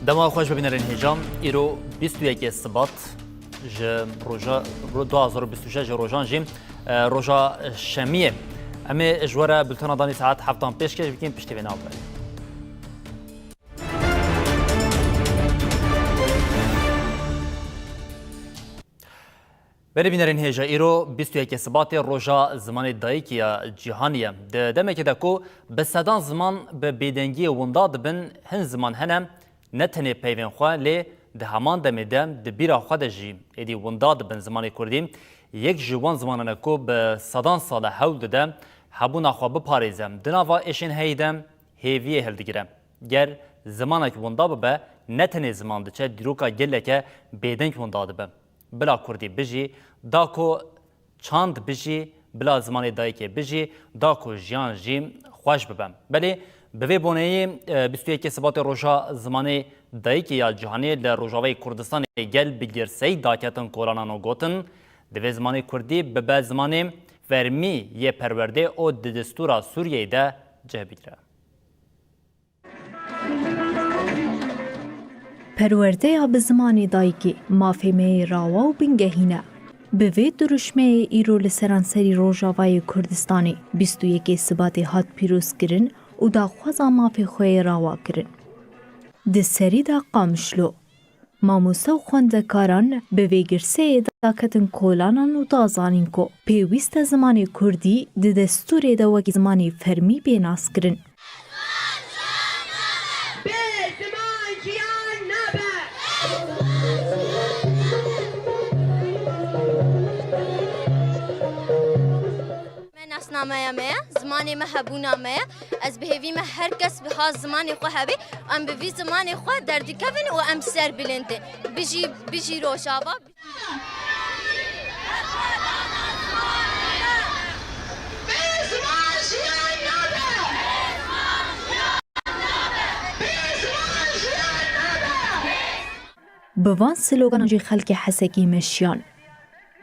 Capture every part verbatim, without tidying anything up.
Dema xweş bibînerin hêja. Îro bîst û yekê Sibat ji roja, ro-, du hazar û bîst û şeş ji rojan jî, e, roja şemiyê. Em ê ji we re bultena danî saet heftan pêşkêş bikin, piştî vê navberê. Berê bînerên hêja, îro bîst û yekê Sibatê roja zimanê dayikê ya cîhanî ye. Di demekê de ku bi sedan ziman bi bêdengiyê winda dibin, hin ziman hene ne tenê peyvên xwe, lê di heman demê de di bîra xwe de jî êdî winda dibin. Zimanê kurdî yek ji wan zimanan e ku bi sedan sal e hewl dide hebûna xwe biparêze. Di nava êşên heyî de hêviyê hildigire. Ger zimanek winda bibe, ne tenê ziman diçe, dîroka geleke bêdeng winda dibe. Bila kurdî bijî, da ku çand bijî, bila zimanê dayikê bijî, da ku jiyan jî xweş bibe. Belê, bi vê boneyê, e, bîst û yekê Sibatê roja zimanê dayikê ya cîhanê li Rojavayê Kurdistanê gel bi girseyî daketin kolanan û gotin, divê zimanê kurdî bibe zimanê fermî yê perwerdê û di destûra Sûriyeyê de cih bigire. Perwerdeya bi zimanê dayikê mafê me yê rawa û bingehîn e. Bi vê dirûşmeyê îro li seranserî Rojavayê Kurdistanê bîst û yekê Sibatê hat pîrozkirin û daxwaza mafê xwe yê rawa kirin. Di serî de Qamişlo, mamoste û xwendekaran bi vê girseyê daketin kolanan û da zanîn ku pêwîst e zimanê kurdî di destûrê de wekî zimanê fermî bê naskirin. Bê ziman jiyan nabe. Me nasnameya me ye, zimanê me hebûna me ye. Ez bi hêvî me her kes biha zimanê xwe hebe, em bi vî zimanê xwe derdikevin û em serbilind in. Bijî, bijî Rojava. Bi van sloganan jî xelkê Hesekî meşiyan.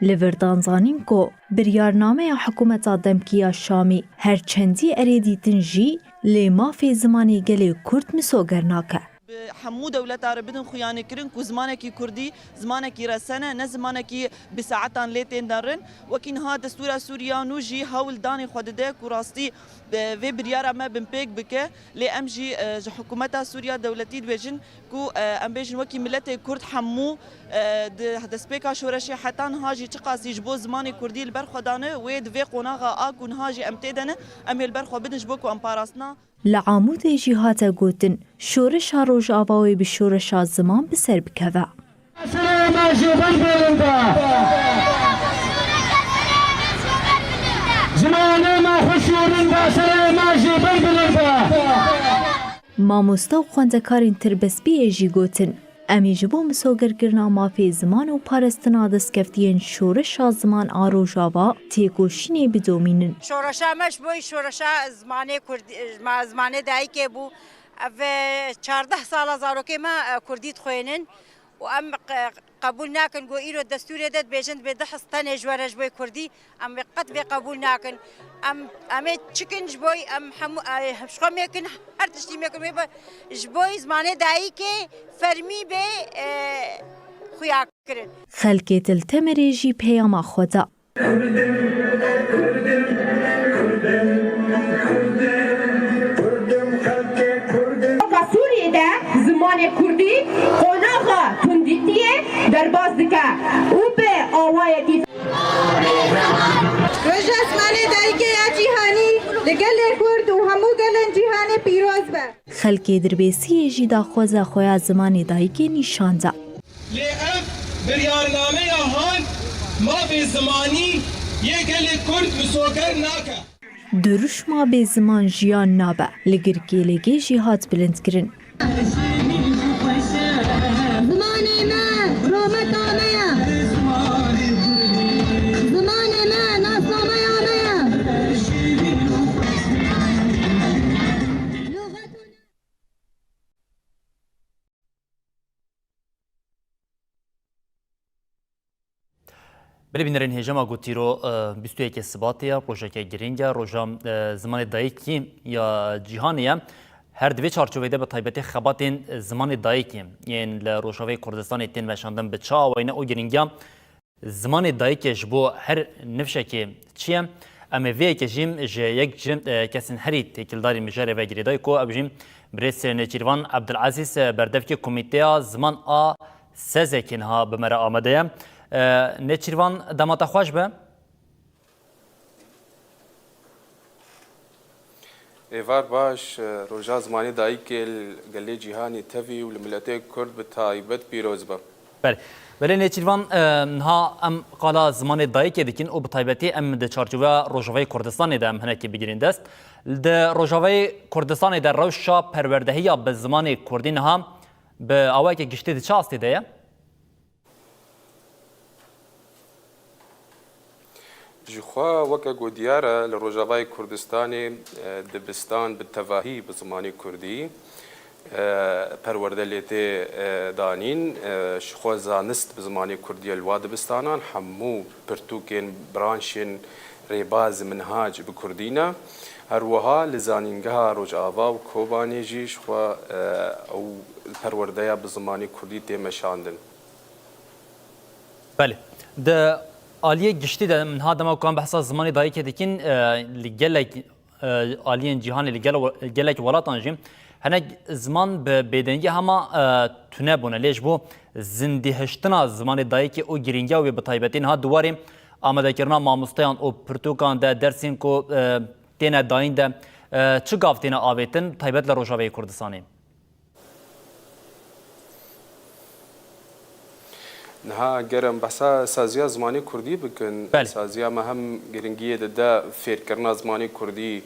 Li vir dan zanîn ku biryarnameya hikûmeta demkî ya Şamî her çendî erê dîtin jî lê mafê zimanê gelê Kurd misoger nake. Bi hemû dewleta re bidin xuyanîkirin ku zimanekî kurdî, zimanekî resen e, ne zimanekî bi saetan lê tên derin. Wekî niha destûra Sûriya nû jî hewl danê xwe dide ku rastî, e, vê biryara me binpêk bike. Lê em jî, e, ji hikûmeta Sûriya dewletî dibêjin ku, e, em bêjin wekî miletê Kurd hemû, e, di destpêka şoreşê heta niha jî çiqasî ji bo zimanê kurdî li ber xwe dane, wê di vê qonaxa a ku niha jî em tê de ne, em ê li ber xwe bidin ji bo ku em parastina Li Amûdê jî hate gotin, şoreşa Rojava wê bi şoreşa ziman bi ser bikeve. Serê me ji bin bilind e. Zimanê me xweşûrin be, serê me ji bin bilind e. Mamoste û xwendekarên Tirbespiyê jî gotin, Em ê ji bo misogerkirina mafê ziman û parastina destkeftiyên şoreşa ziman a Rojava têkoşînê bidomînin. Şoreşa me ji bo şoreşa zimanê kurdî, ma-, zimanê dayikê bû. Ev, e, çardeh sala zarokê me, e, kurdî dixwênin û em qe-, qebûl nakin ku îro destûrê de dibêjin dibê du his tenê ji we re ji bo kurdî. Em vê qet vê qebûl nakin. Em, em ê çikin ji bo, em hemû, e, ji xwe mêkin, her tiştî mêkin wê be, ji bo zimanê dayikê fermî bê, e, xuya kirin. Xelkê Til Temirê jî peyama xwe da. Sûriyê de zimanê kurdî qonaxa tundîtiyê derbas dike û bi awayekî Roja Zimanê Dayikê ya Cîhanî li gelê Kurd û hemû gelên cîhanê pîroz be. Xelkê Dirbêsiyê jî daxwaza xwe ya zimanê dayikê nîşan da. Lê ev biryarnameya han mafê zimanî yê gelê Kurd misoger nake. Dirûşma bê ziman jiyan nabe, li Girkêlêgê jî hat bilindkirin. Zimanê me rometa me ye. Zimanê me nasnameya me ye. Belê bînerên hêja, ma got îro, e, bîst û yekê Sibatê ye, rojeke girîng e, roja, e, zimanê dayikî ya cîhanê ye. Her di vê çarçovê de bi taybetî xebatên zimanê dayikê yên li Rojavayê Kurdistanê tên veşandin bi çi awayî ne û girîngiya zimanê dayikê ji bo her nifşekê çi ye? Em ê vê yekê jî ji yek ji, e, kesên herî têkildarî mijarê ve girêdayî ku ew jî birêz Nêçîrvan Ebdulezîz, e, berdevkê Komîteya Ziman a Sezekê niha bi me re amade ye. E, Nêçîrvan, dema te xweş be. Êvar baş, roja zimanê dayikê li gelê cîhanê tevî û li miletê Kurd bi taybet pîroz be. Belê. Belê Nêçîrvan, e, niha em qala zimanê dayikê dikin û bi taybetî em di çarçoveya Rojavayê Kurdistanê de em hinekî bigirîn dest. Di Rojavayê Kurdistanê de rewşa perwerdehiya bi zimanê Kurdî niha bi awayeke giştî di çi astê de ye? Ji xwe weke ku diyar e, li Rojavayê Kurdistanê, e, dibistan bi tevahî bi zimanê Kurdî, e, perwerde lê tê, e, danîn. E, ji xwe zanist bi zimanê Kurdî ye li wa dibistanan, hemû pirtûkên, branşên rêbaz, minhac bi Kurdî ne. Her wiha li Zanîngeha Rojava û Kobanê jî ji xwe, e, ew perwerdeya bi zimanê Kurdî tê meşandin. Belê. Di aliyê giştî de niha dema ku em behsa zimanê dayikê dikin, e, li gelek, e, aliyên cîhanê, li gele-, gelek welatan jî hinek ziman bi bêdengî hema, e, tune bûne. Lê ji bo zindîhiştina zimanê dayikê û girîngiya wê bi taybetî niha di warê amadekirina mamosteyan û pirtûkan de, dersên ku, e, têne dayîn de, e, çi gav têne avêtin, taybet li Rojavayê Kurdistanê? Niha ger em behsa saziya zimanê kurdî bikin, Belê. saziya me hem giringiyê dide fêrkirina zimanê kurdî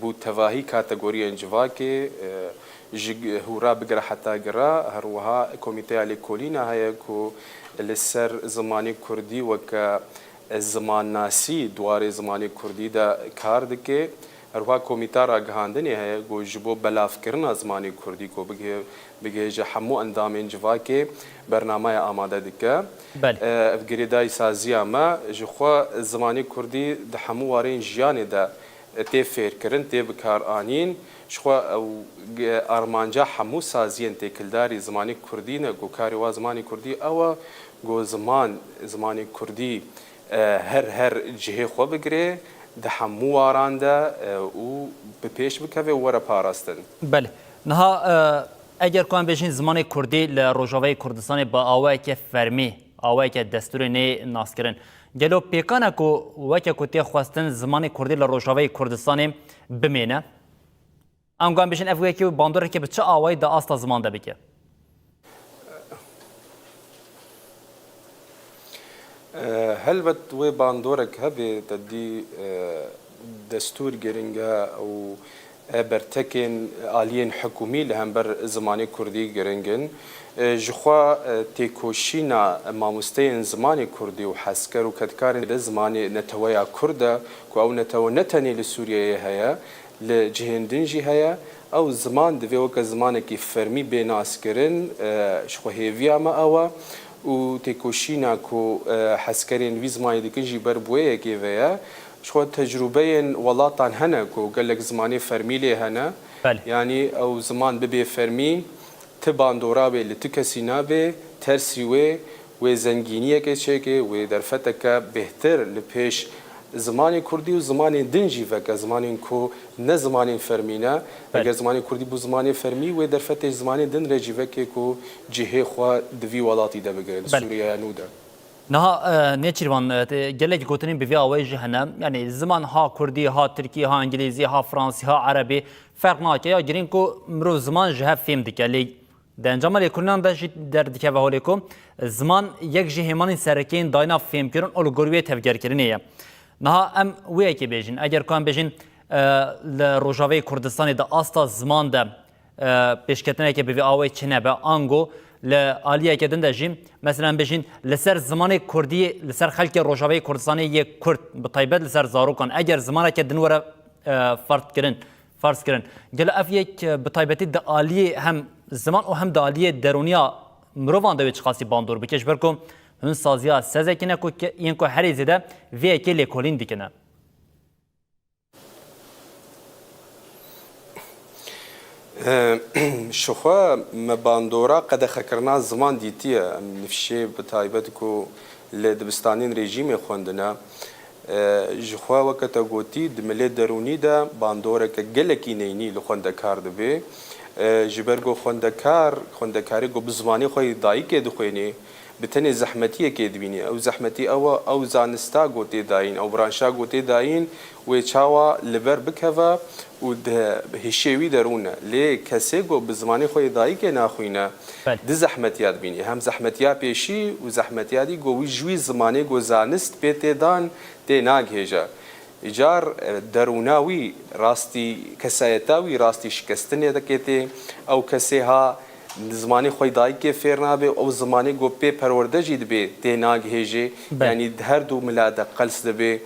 bo tevahî kategoriyên civakê, e, ji g-, hûra bigire heta gira, her wiha komîteya lêkolîna heye ku li ser zimanê kurdî weke zimannasî di warê zimanê kurdî de kar dike. Her wiha komîta ragihandinê heye ku ji bo belavkirina zimanê kurdî ku bigihê-, bigihêje hemû endamên civakê bernameya amade dike. Belê. E, ev girêdayî saziya me ji xwe zimanê kurdî di hemû warên jiyanê de tê fêrkirin, tê bikaranîn. Ji xwe ew ge-, armanca hemû saziyên têkildarî zimanê kurdî ne ku karê wa zimanê kurdî ew e ku ziman, zimanê kurdî, e, her, her cihê xwe bigire, di hemû waran de, e, û bi pêş bikeve û were parastin. Belê. Niha, e, eger ku em bêjin zimanê kurdî li Rojavayê Kurdistanê bi awayeke fermî, awayeke destûrê nê naskirin, gelo pêkan e ku weke ku tê xwestin zimanê kurdî li Rojavayê Kurdistanê bimêne? Em guhan bêjin ev wekî bandoreke bi çi awayî di asta ziman de bike? E, helbet wê bandorek hebe, te dî, e, destûr giring e û, e, bertekên aliyên hikûmî li hember zimanê kurdî giring in. E, ji xwe, e, têkoşîna mamosteyên zimanê kurdî û hezker û kedkarên de zimanê neteweya kurd e, ku ew netewe ne tenê li Sûriyeyê heye, li cihên din jî heye. Ew ziman divê weke zimanekî fermî bê naskirin, e, ji xwe hêviya me ew e û têkoşîna ku, e, hezkerên vî zimanê dikin jî ber bi wê yekê ve ye. Ji xwe tecrûbeyên welatan hene ku gelek zimanê fermî lê hene. Belê. Yanî ew ziman bibê fermî, ti bandora wê li ti kesî nabe, tersî wê, wê zengîniyeke çêke, wê derfeteke bêhtir li pêş zimanê kurdî û zimanên din jî veke, zimanên ku ne zimanên fermî ne. Belê. Eger zimanê kurdî bû zimanê fermî, wê derfetê ji zimanên din re jî veke ku cihê xwe di vî welatî de bigire, di Belê. Sûriyeya nû de. Niha, e, Nêçîrvan, e, te-, gelek gotinên bi vî awayî jî hene. Yanî ziman ha kurdî, ha tirkî, ha îngilîzî, ha fransî, ha erebî ferq nake. Ya girîng ku mirov ziman ji hev fêm dike. Lê di encama lêkolînan de jî derdikeve holê ku ziman yek ji hêmanên sereke yên dayîna fêmkirin û li gor wê tevgerkirinê ye. Niha em wê yekê bêjin. Eger ku em bêjin, e, li Rojavayê Kurdistanê di asta ziman de e, pêşketineke bi vî awayî çênebe, ango li aliyeke din de jî, mesela em bêjin, li ser zimanê kurdî, li ser xelkê Rojavayê Kurdistanê yê kurd, bi taybet li ser zarokan, eger zimaneke din were, e, ferz kirin, ferz kirin, gelo ev yek, e, bi taybetî di aliyê hem ziman û hem di aliyê derûniya mirovan de wê çiqasî bandor bike, ji ber ku hûn saziya sezekî ne ku ke-, yên ku herî zêde vê yekê lêkolîn dikine? Ji xwe me bandora qedexekirina ziman dîtiye. Em nifşê bi taybet ku li dibistanên rejîmê xwendine. Ji xwe weke te gotî di milê derûnî de bandoreke gelekî neynî li xwendekar dibe. Ji ber ku xwendekar, xwendekarê ku bi zimanê xwe yê dayikê dixwênê, bi tenê zehmetiyekê dibînî. Ew zehmetî ew e, ew zanista ku tê dayîn, ew branşa ku tê dayîn, wê çawa li ber bikeve û di hişê wî de rûne. Lê kesê ku bi zimanê xwe yê dayikê naxwîne, Belê. di zehmetiya dibînî. Hem zehmetiya pêşî û zehmetiya dî ku wî ji wî zimanê ku zanist pê tê dan tê nagihêje. Îcar, e, derûna wî rastî, kesayeta wî rastî şikestinê de kê tê. Ew kesê ha zimanê xwe yê dayikê fêr nabe, ew zimanê ku pê perwerde jî dibe tê nagihêje. Belê. Yanî di her du mila de qels dibe.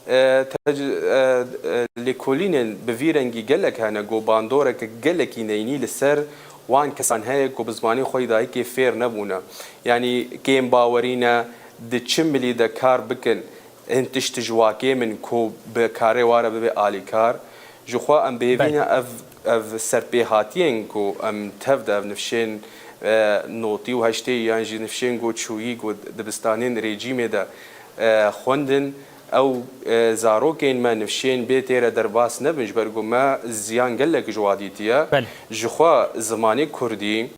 E, tec-, e, e, lêkolînên bi vî rengî gelek hene ku bandoreke gelekî neynî li ser wan kesan heye ku bi zimanê xwe yê dayikê fêr nebûne. Yanî kêm bawerî ne, di çi milî de kar bikin, hin tişt ji wa kêm in ku bi karê wa re bibe alîkar. Ji xwe em bi hêvî Belê. ne ev, ev serpêhatiyên ku em tev de ev nifşên, e, notî û heştê yan jî nifşên ku çûyî ku dibistanên rejîmê de, e, xwendin, ew, e, zarokên me nifşên bê tê re derbas nebin, ji ber ku me ziyan gelek ji wa dîtiye. Belê. Ji xwe zimanê kurdî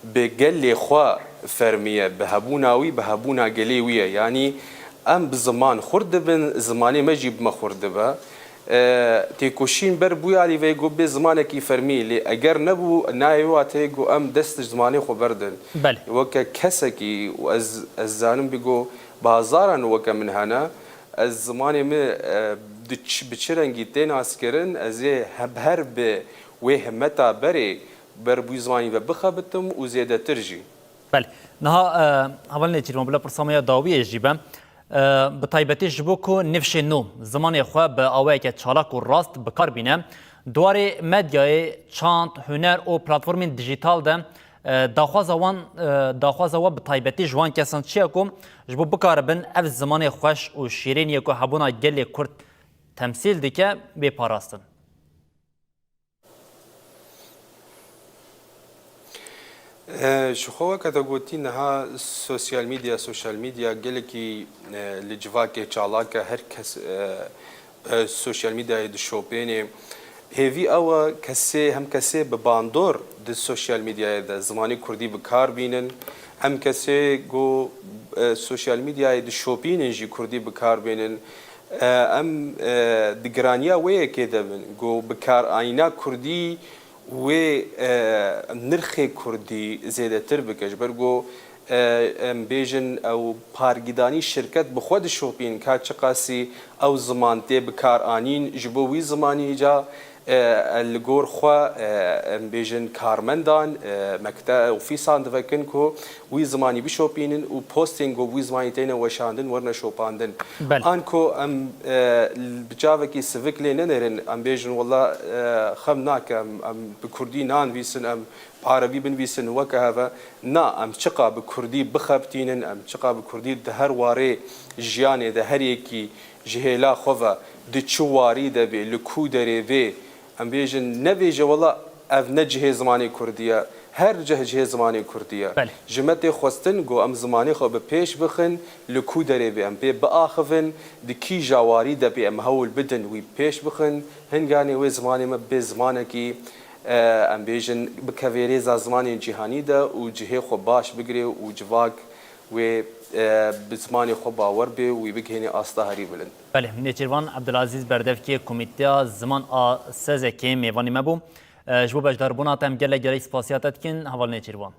bi gelê xwe fermî ye, bi hebûna wî, bi hebûna gelê wî ye. Yanî em bi ziman xurt dibin, zimanê me jî bi me xurt dibe. E, têkoşîn ber bûya lîveyê ku bê zimanekî fermî, lê eger nebû, nayê wê wateyê ku em dest ji zimanê xwe berdin. Belê. Weke kesekî û ez, ez zanim bê ku bi hazaran weke min hene, ez zimanê min, e, di ç-, bi çi rengî tê naskirin, ez ê he-, her bi wê himmeta berê ber bi wî zimanî ve bixebitim û zêdetir jî. Belê. Niha, e, hevalên Nêçîrvan, bila pirsa me ya dawiyê jî be. E, bi taybetî ji bo ku nifşên nû, zimanê xwe bi awayeke çalak û rast bi kar bîne, di warê medyayê, çand, huner û platformên dijîtal de, e, daxwaza wan, e, daxwaza we bi taybetî ji wan kesan çi ye ku ji bo bikaribin ev zimanê xweş û şîrîn yê ku hebûna gelê Kurd temsîl dike, bê parastin? E, ji xwe weke te gotî niha sosyal medya, sosyal medya gelekî, e, li civakê çalak e, her kes, e, e, sosyal medyayê dişopênê. Hêvî ew e kesê, hem kesê bi bandor di sosyal medyayê de zimanê kurdî bi kar bînin, hem kesê ku, e, sosyal medyayê dişopînin jî kurdî bi kar bînin. E, em, e, di giraniya wê yekê de bin, ku bikaranîna kurdî wê, e, nirxê kurdî zêdetir bike. Ji ber ku, e, em bêjin ew pargidanî şirket bi xwe dişopîn ka çiqasî ew ziman tê bikaranîn ji bo wî zimanî ca, e, li gor xwe, e, em bêjin karmendan, e, mekte-, ofîsan divekin ku wî zimanî bişopînin û postên ku wî zimanî têne weşandin werine şopandin. Belê. An ku em, e, bi çavekî sivik lê nenêrin, em bêjin, wela, e, xem nake, em, em bi kurdî nanivîsin, em bi erebî binivîsin, weke heve. Na, em çiqa bi kurdî bixebitînin, em çiqa bi kurdî di her warê jiyanê de her yekî ji hêla xwe ve di çi warî de bê, li ku derê bê, em bêjin, nevêje, wela ev ne cihê zimanê kurdî ye, her cih cihê zimanê kurdî ye. Belê. Ji me tê xwestin ku em zimanê xwe bi pêş bixin, li ku derê bê em pê biaxivin, di kîja warî de bê em hewl bidin wî pêş bixin, hinganê wê zimanê me bê zimanekî, e, em bêjin, bikeve rêza zimanên cîhanî de û cihê xwe baş bigire û civak wê, e, bi zimanê xwe bawer bê û wî bigihêne asta herî bilind. Belê, Nêçîrvan Ebdulazîz Berdevkê, Komîteya Ziman a SEZEKê mêvanî me bû. E, ji bo beşdarbûna te em gelek gelek spasiya te dikin, heval Nêçîrvan.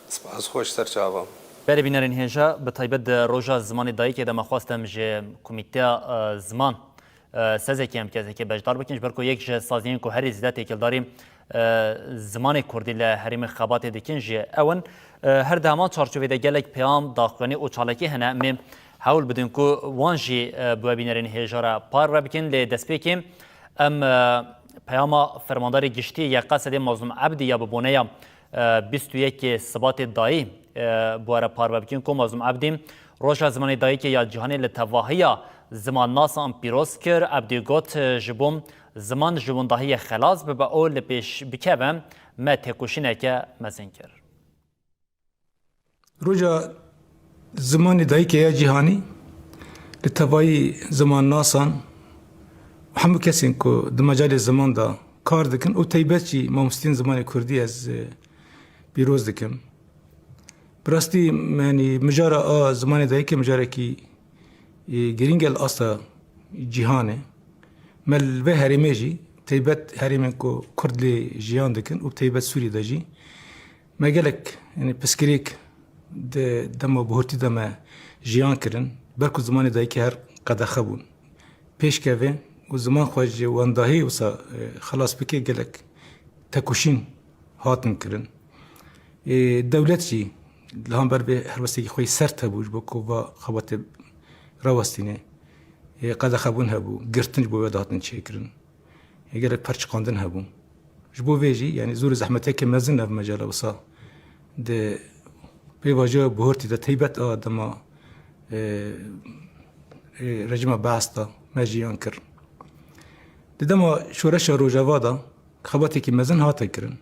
Spas, xweş ser çavan. Belê bînerên hêja, bi taybet di roja zimanê dayikê de me xwest em ji Komîteya, e, Ziman, e, SEZEKê em kesekê beşdar bikin, ji ber ku yek ji saziyên ku herî zêde têkildarî, e, zimanê kurdî li herêmê xebatê dikin jî ew in. E, her di heman çarçovê de gelek peyam, daxuyanî û çalakî hene. Em ê hewl bidin ku wan jî, e, bi we bînerên hêja re parve bikin. Lê destpêkê em, e, peyama Fermandarê Giştî Y Q S D'ê Mazlûm Ebdî ya bi boneya, e, bîst û yekê Sibatê dayî, e, bi we re parve bikin ku Mazlûm Ebdî Roja Zimanê Dayikê ya Cîhanê li tevahiya zimannasan pîroz kir. Ebdî got, ji bo ziman ji windahiyê xelas bibe û li pêş bikeve, me têkoşîneke mezin kir. Roja Zimanê Dayikê ya Cîhanî li tevayî zimannasan û hemû kesên ku di mecalê ziman de kar dikin û teybet jî mamosteyên zimanê kurdî ez, e, pîroz dikim. Bi rastî, yanî mijara a zimanê dayikê mijarekî, e, girîng e li asta cîhanê. Me li vê herêmê jî, teybet herêmên ku kurd lê jiyan dikin û teybet Sûrî de jî, me gelek, yanî piskirêk di dema bihurtî de me jiyan kirin, ber ku zimanê dayikê her qedexe bûn. Pêşkevê û ziman xwe ji wendahî wisa, e, xelas bike, gelek tekoşîn hatin kirin. E, dewlet jî li hember vê helwestekî xwe yî sert hebû ji bo ku va xebatê rawestîne. E, qedexebûn hebû, girtin ji bo wê dihatin çêkirin. Gelek perçiqandin hebû. Ji bo vê jî, yanî zor û zehmeteke mezin ev mecala wisa di pêvajoya bihurtî de teybet a dema, e, e, rejîma Beas de me jiyan kir. Di dema şoreşa Rojava de xebatekî mezin hate kirin.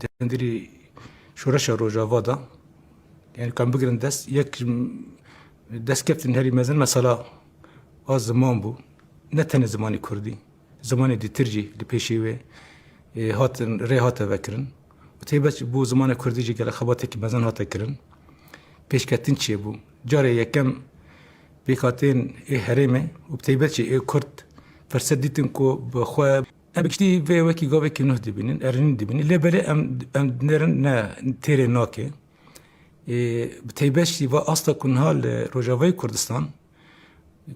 Di hundirî şoreşa Rojava de, yanî kan bigirin dest, yek ji destkeftên herî mezin mesela a ziman bû. Ne tenê zimanê kurdî, zimanê dîtir jî li pêşî wê, e, hatin, rê hate vekirin. Û taybet ji bo zimanê kurdî jî gelek xebatekî mezin hate kirin. Pêşketin çêbû. Carê yekem pêkhateyên ê herêmê û bi taybet jî ê kurd ferset dîtin ku bi xwe Em bi giştî vê wekî gavekî nuh dibînin, erênî dibînin. Lê belê em, em dinêrin ne têrê nake. Ê, bi taybet jî va asta ku niha li Rojavayê Kurdistan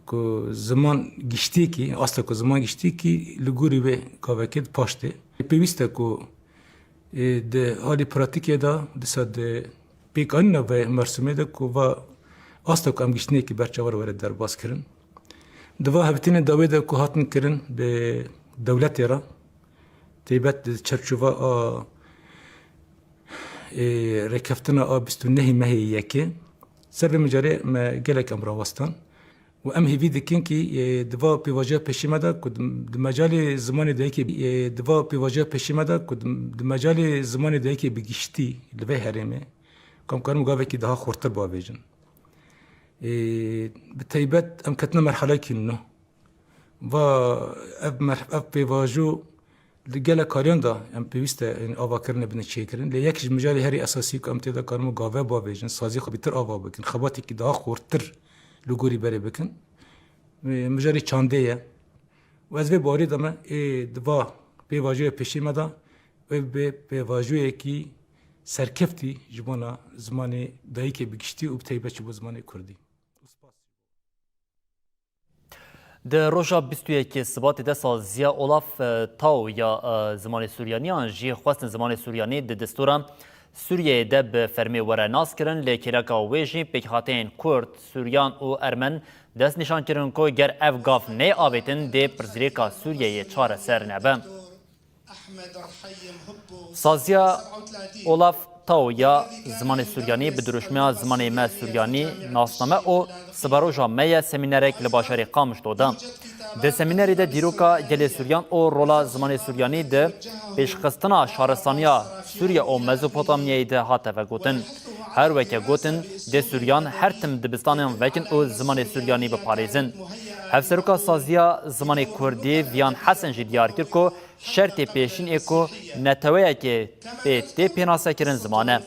ku ziman giştîkî, asta ku ziman giştîkî li gorî wê gavekê di paş tê. Pêwîst e ku, ê, di halî pratîkê de, disa di pêkanîna vê mersûmê de ku va asta ku em giştînekî berçavar were derbas kirin. Di va hevdîtinê dawê de ku hatin kirin bi dewletê re, taybet di çerçova a, ê, rêkeftina a bîst û nehê mehê yekê, ser vê mijarê me gelek em rawestan. Û em hêvî dikin kî, ê, di va pêvajoya pêşî me de ku di, di mecalê zimanê dayikê, ê, di va pêvajoya pêşî me de ku di, di mecalê zimanê dayikê bi giştî li vê herêmê, ku em karin gavekî daha xurtir bavêjin. Ê, bi taybet em ketine merhelekî nû. Va ev mer-, ev pêvajo li gelek kariyan de em pêwîst e, yanî avakirinê bidin çêkirin. Lê yek ji mijarê herî esasî ku em tê de karin gave bavêjin, sazî xwe bîtir ava bikin, xebatekî daha xurtir li gorî berê bikin. Ê, mijarê çandê ye. Û ez vê barê de me ê di va pêvajoya pêşî me de, wê bê pêvajoyekî serkeftî ji bona zimanê dayikê bi giştî û bi taybet ji bo zimanê kurdî. Di roja bîst û yekê Sibatê de saziya Olaf, e, Tau ya, e, zimanê Suryanî an jî xwestin zimanê Suryanî di destûra Sûriyeyê de bi fermî were naskirin, lê kêleka wê jî pêkhateyên Kurd, Suryan û Ermen dest nîşan kirin ku ger ev gav neyê avêtin, dê pirsgirêka Sûriyeyê çareser nebe. Saziya Olaf Tau ya zimanê Suryanî bi dirûşmeya Zimanê Me Suryanî nasname û Siberoja Me ye semînerek li bajarê Qamişlo da. Di semînerê de dîroka gelê Suryan û rola zimanê Suryanî di pêşxistina şaristaniya Sûriye û Mezopotamyayê de hate vegotin. Her weke gotin, dê Suryan her tim dibistanan vekin û zimanê Suryanî biparêzin. Hevseroka Saziya Zimanê Kurdî Viyan Hesen jî diyar kir ku şertê pêşîn ê ku neteweyekê pê tê pênasekirin ziman e.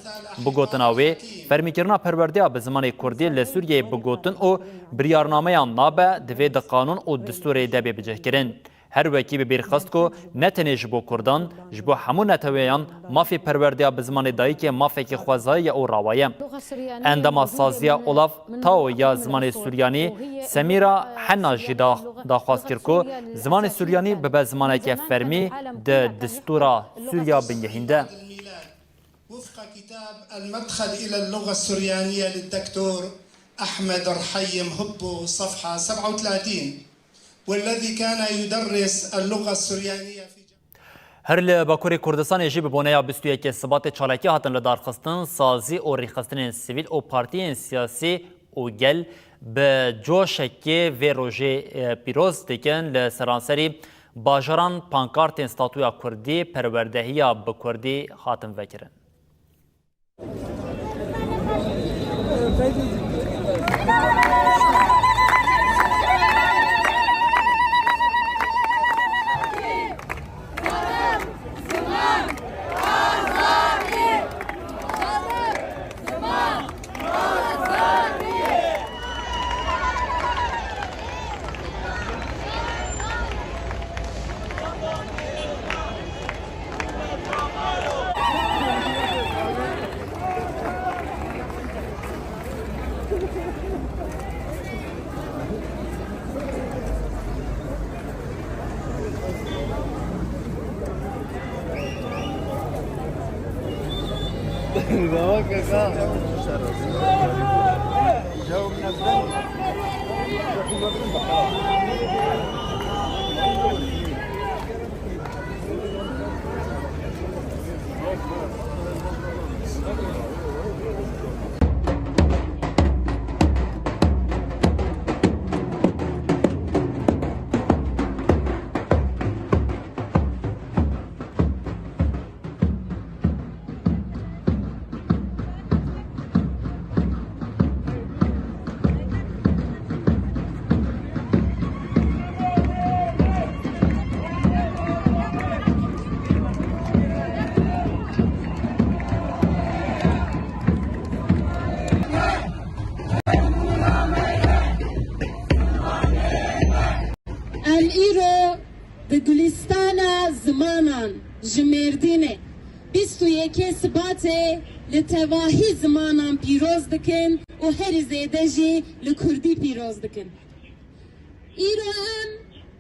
Bi gotina wê, fermîkirina perwerdeya bi zimanê kurdî li Sûriyeyê bi gotin û biryarnameyan nabe, divê di qanûn û distûrê de bê bicihkirin. Her wekî bi bîr xist ku ne tenê ji bo kurdan, ji bo hemû neteweyan mafê perwerdeya bi zimanê dayikê mafekî xwezayî ye û rawa ye. Endama saziya Olaf Tao ya zimanê Suryanî Semîra Henna jî da-, daxwaz kir ku zimanê Suryanî bibe zimaneke fermî di distûra Sûriya bingehîn de. وفق كتاب المدخل إلى اللغة السريانية للدكتور أحمد رحيم هبو، صفحة سبعة وثلاثين، والذي كان يدرس اللغة السريانية في Her li Bakurê Kurdistanê jî bi boneya bîst û yekê Sibatê çalakî hatin lidarxistin, sazî û rêxistinên sivîl û partiyên siyasî û gel bi coşekê vê rojê, e, pîroz dikin. Li seranserî bajaran pankartên statuya Kurdî, perwerdehiya bi Kurdî hatin vekirin. Em îro di Gulîstana Zimanan ji Mêrdînê bîst û yekê Sibatê li tevahî zimanan pîroz dikin û herî zêde jî li Kurdî pîroz dikin. Îro em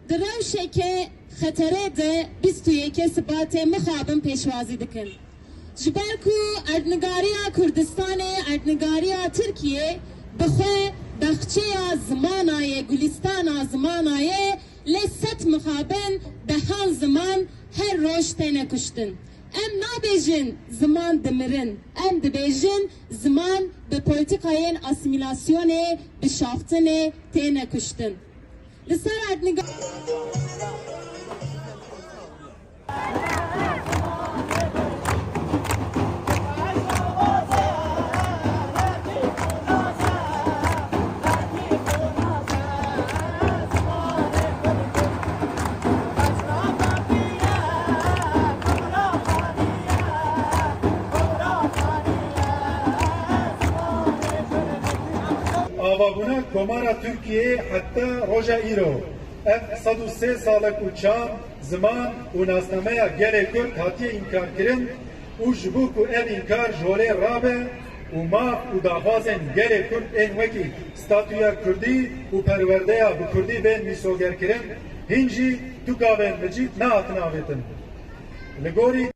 di rewşeke xeterê de bîst û yekê Sibatê mixabin pêşwazî dikin. Ji ber ku erdnigariya Kurdistanê, erdnigariya Tirkiyê bi xwe baxçeya zimana ye, gulîstana zimana ye, lê sed mixabin, dehan ziman her roj têne kuştin. Em nabêjin ziman dimirin, em dibêjin ziman bi polîtîkayên asîmîlasyonê, bi şaxtinê têne kuştin. Li ser erdniga- Avabûna Komara Tirkiyeyê heta roja îro. Ev sed û sê salek û çar ziman û nasnameya gelê Kurd hatiye înkarkirin û ji bo ku ev înkar ji holê rabe û maf û daxwazên gelê Kurd ên wekî statuya Kurdî û perwerdeya bi Kurdî bên mîsogerkirin, hîn jî tu gavên micît nehatine avêtin. Li gorî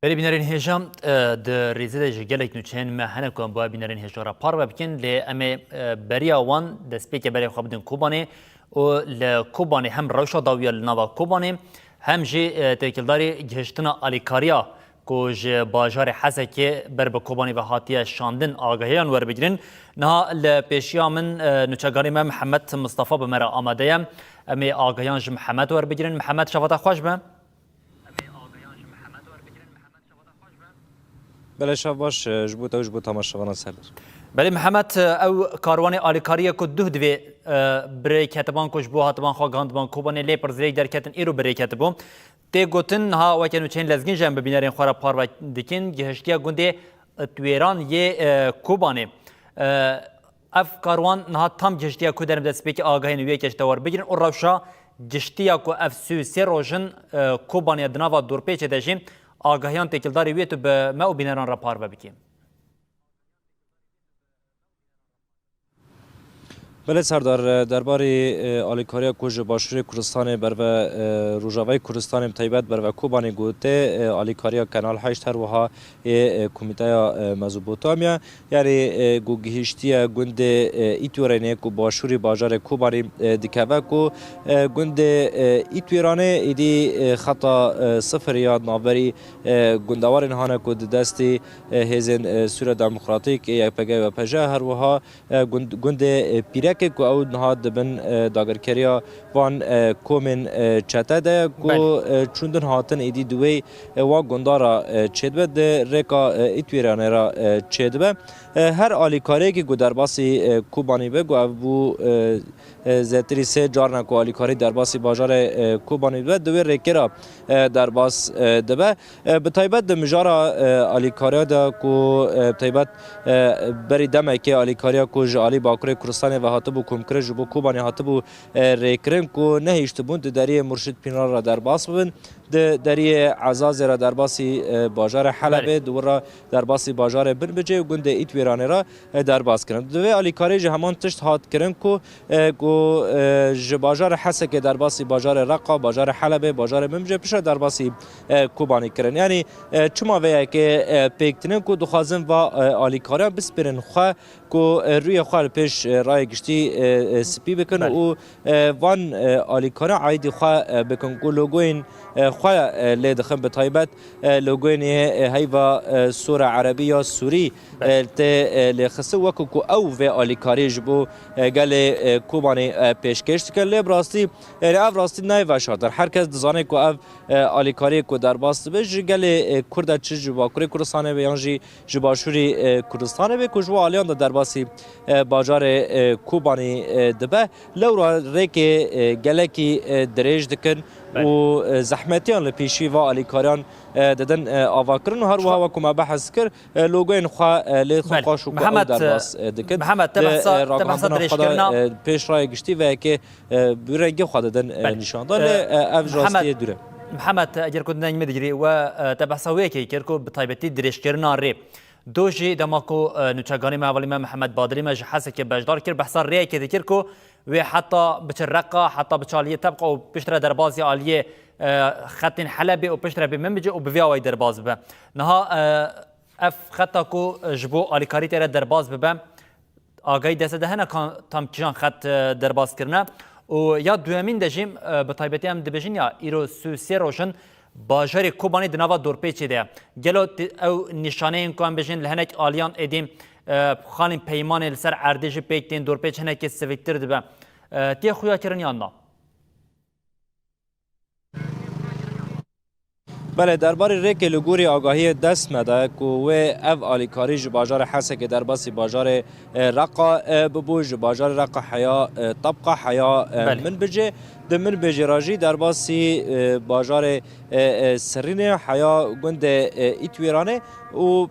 Berê bînerên hêja, e, di rêzê de ji gelek nûçeyên me hene ku em bi we bînerên hêja re parve bikin, lê em ê, e, beriya wan destpêkê berê xwe bidin Kobanê û li Kobanê hem rewşa dawiya li nava Kobanê hem jî, e, têkildarî gihiştina alîkariya ku ji bajarê Hesekê ber bi Kobanê ve hatiye şandin agahiyan werbigirin. Niha li pêşiya min, e, nûçegarê me Mihemed Mistefa bi me re amade ye. Em ê agahiyan ji Mihemed werbigirin. Mihemed, şeva te xweş be. Belê, şev baş, e, ji bo te û ji bo temaşevanan Serdar. Belê Mihemed, e, ew karwanê alîkariyê ku duh divê, e, birêketiban ku ji bo hatiban xwe gihandiban Kobanê lê pirsgirêk derketin, îro birêketibû. Tê gotin, niha weke nûçeyên lezgîn jî em bi bînerên xwe re parve dikin, gihiştiye gundê Twêran yê, e, Kobanê. E, Ev karwan niha tam gihiştiye ku derin destpêkê agahiyên wê yekê ji te werbigirin û rewşa giştî ya ku ev sî û sê roj in, e, Kobanê di nava dorpêçê de jî agahiyan têkildarî wê tu bi me û bîneran re parve bikî. Belê Serdar, e, derbarê, e, alîkariya ku ji Başûrê Kurdistanê berve, e, Rojavayê Kurdistanê bi taybet berve Kobanê gote, e, alîkariya Kanal heşt her wiha ê, e, Komîteya, e, Mezopotamya, yanî, e, ku gihiştiye gundê, e, Îtwêranê ku başûrê bajarê Kobanê, e, dikeve ku, e, gundê, e, Îtwêranê êdî, e, xeta, e, sifir ya navberî, e, gundewarên hane ku di destê, e, hêzên, e, Sûriya Demokratîk, ê Y P G û Y P J, her wiha e, gund-, gundê, e, Pîrekê ku ew niha dibin, e, dagirkeriya van, e, komên, e, çete de ku, Belê. e, çûndin hatin êdî di wê, e, wa gundara, e, çêdibe di rêka, e, Îtwêranê re, e, çêdibe. E, her alîkariyekî ku derbasî, e, Kobanî be ku ev bû, e, e, zêtirî sê carna ku alîkarî derbasî bajarê, e, Kobanî dibe, di wê rêkê re, e, derbas, e, dibe. E, bi taybet di mijara, e, alîkariya de ku, e, bi taybet, e, berî demekê alîkariya ku ji alî Bakurê Kurdistanê ve hatibû komkirin, ji bo Kobanê hatibû, e, rêkirin ku nehiştibûn di deriyê Murşid Pînar re derbas bibin, di deriyê Ezazê re derbasî, e, bajarê Helebê, Belê. di wir re derbasî bajarê Binbicê û gundê Îtwêranê re, e, derbas kirin. Di vê alîkarê jî heman tişt hat kirin ku, e, ku, e, ji bajarê Hesekê derbasî bajarê Reqa, bajarê Helebê, bajarê Binbicê piştre derbasî, e, Kobanê kirin. Yanî, e, çima vê yekê, e, pêk tînin ku dixwazin va, e, alîkariyan bispêrin xwe ku, e, rûyê xwe li pêş, e, rayê giştî, e, e, spî bikin Belê. û, e, van, e, alîkariyan aîdî xwe, e, bikin ku logoyên, e, xwe, e, lê dixin bi taybet, e, logoyên ê, e, heyva, e, sora erebî ya sûrî, Belê. e, tê, e, lêxistin wekî ku ew vê alîkariyê ji bo, e, gelê, e, Kobanê, e, pêşkêş dikin. Lê bi rastî, yanî ev rastî nayê veşartin. Her kes dizane ku ev, e, alîkariyê ku derbas dibe ji gelê, e, Kurd e, çi ji Bakurê Kurdistanê be yan jî ji Başûrê, e, Kurdistanê be ku ji bo aliyan de derbasî, e, bajarê, e, Kobanî, e, dibe. Lewra rêkê, e, gelekî, e, dirêj dikin Belê. û, e, zehmetiyan li pêşî va alîkariyan, e, didin, e, avakirin û her wiha Çima- wekû me behs kir, e, logoyên xwe, e, lê xwe Belê. xweş û ku ew Mihemed, derbas, e, dikin. Mihemed, te Di, behsa, e, te behsa ragihandina xwe de, dirêjkirina e, pêş rayê giştî vê yekê, e, bi rengê xwe didin, e, Belê. nîşan dan. E, Lê, e, ev ji Mihemed, rastiyê dûr e. Mihemed, eger ku deng min digirî, we, e, te behsa wê yekê kir ku bi taybetî dirêjkirina rê. Do jî dema ku, e, nûçeganê me, hevalî me Mihemed Badirî me ji Hesekê beşdar kir, behsa rêyekê dikir ku wê heta biçe Reqa, heta biçe aliyê Tebqa û piştre derbazî aliyê, e, xetên Helebê û piştre bê Minbicê û bi vê awayî derbaz bibe. Niha, e, ev xeta ku, e, ji bo alîkarî tê re derbaz bibe, agahî deste de hene ka tam kîjan xet, e, derbaz kirine. Û ya duyemîn de jî, e, bi taybetî em dibêjin ya îro sî û sê roj in, bajarê Kobanê di nava dorpêçê de ye. Gelo ti-, ew nîşaneyên ku em bêjin li hinek aliyan êdî, e, xalên peymanê li ser erdê jî pêk tên, dorpêç hinekê siviktir dibe. E, tê xuya kirin yan na? Belê, derbarê rêkê li gorî agahiyê dest me de ku wê ev alîkarî ji bajarê Hesekê derbasî bajarê, e, Reqa, e, bibû, ji bajarê Reqa heya, e, Tebqa heya, e, Belê. Minbicê. Di Minbicê re jî derbasî, e, bajarê, e, e, Sirînê heya gundê, e, Îtwêranê û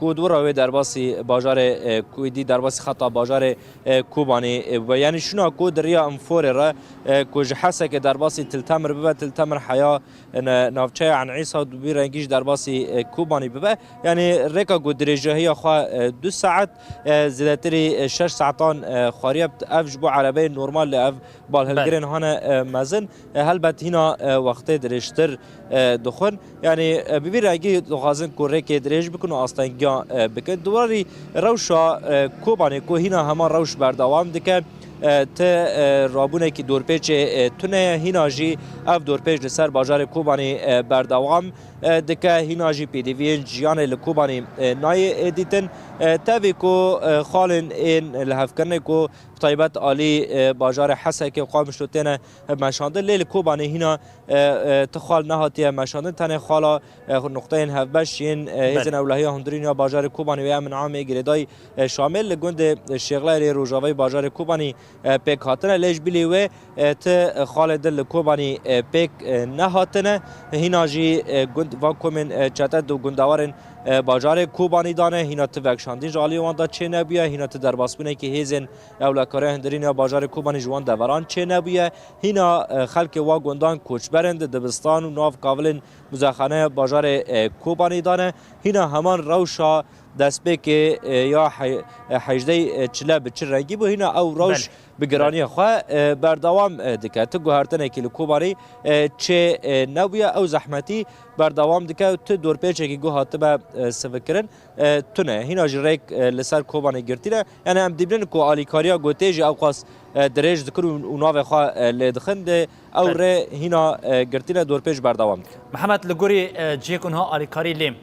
ku di wir re wê derbasî bajarê, e, ku êdî derbasî xeta bajarê, e, Kobanê, e, bibe. Yanî şûna ku di riya Înforê re, e, ku ji Hesekê derbasî Til Temir bibe, Til Temir heya, e, ne-, navçeya Eyn Îsa û bi vî rengî jî derbasî, e, Kobanî bibe. Yanî rêka ku dirêjahiya xwe, e, du saet, e, zêdetirî, e, şeş saetan, e, xwariye. Ev ji bo erebeyên normal, lê ev balhilgirên Belê. hane, e, mezin. E, helbet hîna, e, wextê dirêjtir, e, dixwin. Yanî, e, bi vî rengî dixwazin ku rêkê dirêj bikin û astengiya, e, bikin. Di warî rewşa, e, Kobanê ku hîna heman rewş berdewam dike, e, ti, e, rabûnekî dorpêçê, e, tune ye. Hîna jî ev dorpêç li ser bajarê Kobanê, e, berdewam, e, dike. Hîna jî pêdiviyên jiyanê li Kobanê, e, nayê, e, dîtin. E, tevî ku, e, xalên ên lihevkirinê ku bi taybet alî, e, bajarê Hesekê û Qamişlo têne meşandin, lê li Kobanê hîna, e, e, ti xal nehatiye meşandin. Tenê xala, e, nuqteyên hevbeş yên, e, hêzên Belê. ewlehiya hundirîn ya bajarê Kobanê wê Emin Amê girêdayî, e, Şamêl li gundê Şêxlerê rojavayî bajarê Kobanî, e, pêk hatine. Lê ji bilî wê, e, ti xalê din li Kobanî, e, pêk, e, nehatine. Hîna jî, e, gund, van komên, e, çete û gundewarên, e, bajarê Kobanî dane. Hîna ti vekşandîn ji aliyê wan de çênebûye. Hîna ti derbasbûnekî hêzên ewlekariya hundirîn ya bajarê Kobanî ji wan deveran çênebûye. Hîna, e, xelkê wa gundan koçber in, di dibistan û nav kavilên muzexaneya bajarê, e, Kobanî dane. Hîna heman rewşa, Destpêkê, e, ya he-, e, hejdeh, e, çile bi çi rengî bû, hîna ew rewş Belê. bi giraniyê xwe, e, berdewam, e, dike. Tu guhertinekî li Kobanê, e, çê, e, nebûye, ew zehmetî berdewam dike û tu dorpêçekî ku hatibe, e, sivikirin, e, tune. Hîna jî rêk, e, li ser Kobanê girtî ne. Yani em dibînin ku alîkariya ku tê jî ew qas, e, dirêj dikin û, û navê xwe, e, lê dixin, lê ew Belê. rê hîna, e, girtî ne, dorpêç berdewam dike. Mihemed, li gorî, e, cihê ku niha alîkarî lê,